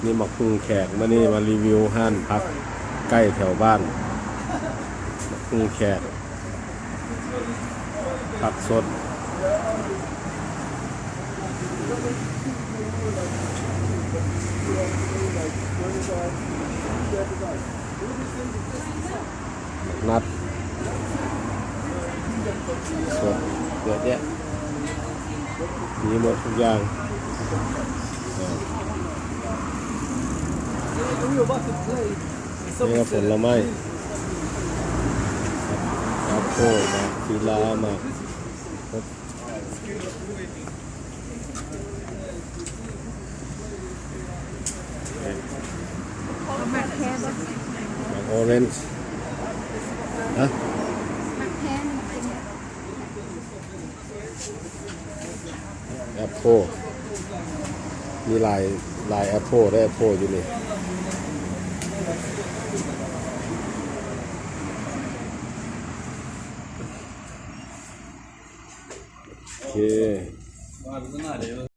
ນີ້ໝາກຫຸ່ງແຂກ ມື້ນີ້ມາຣີວິວຮ້ານຜັກໃກ້ແຖວບ້ານ. ໝາກຫຸ່ງແຂກ ຜັກສົດ ນັດ ສົດ ເຍອະແຍະ ມີໝົດທຸກຢ່າງ. ນີ້ກໍຜົນລະໄມ້ ແອັບໂພ ໝາກສີລາ ໝາກ ເອົາໝາກແຄນ ໝາກໂອເຣນຈ໌ ຮະ ໝາກແຄນ ແອັບໂພ ມີຫຼາຍ ຫຼາຍແອັບໂພ ໄດ້ແອັບໂພຢູ່ນີ້. ໂອເຄ.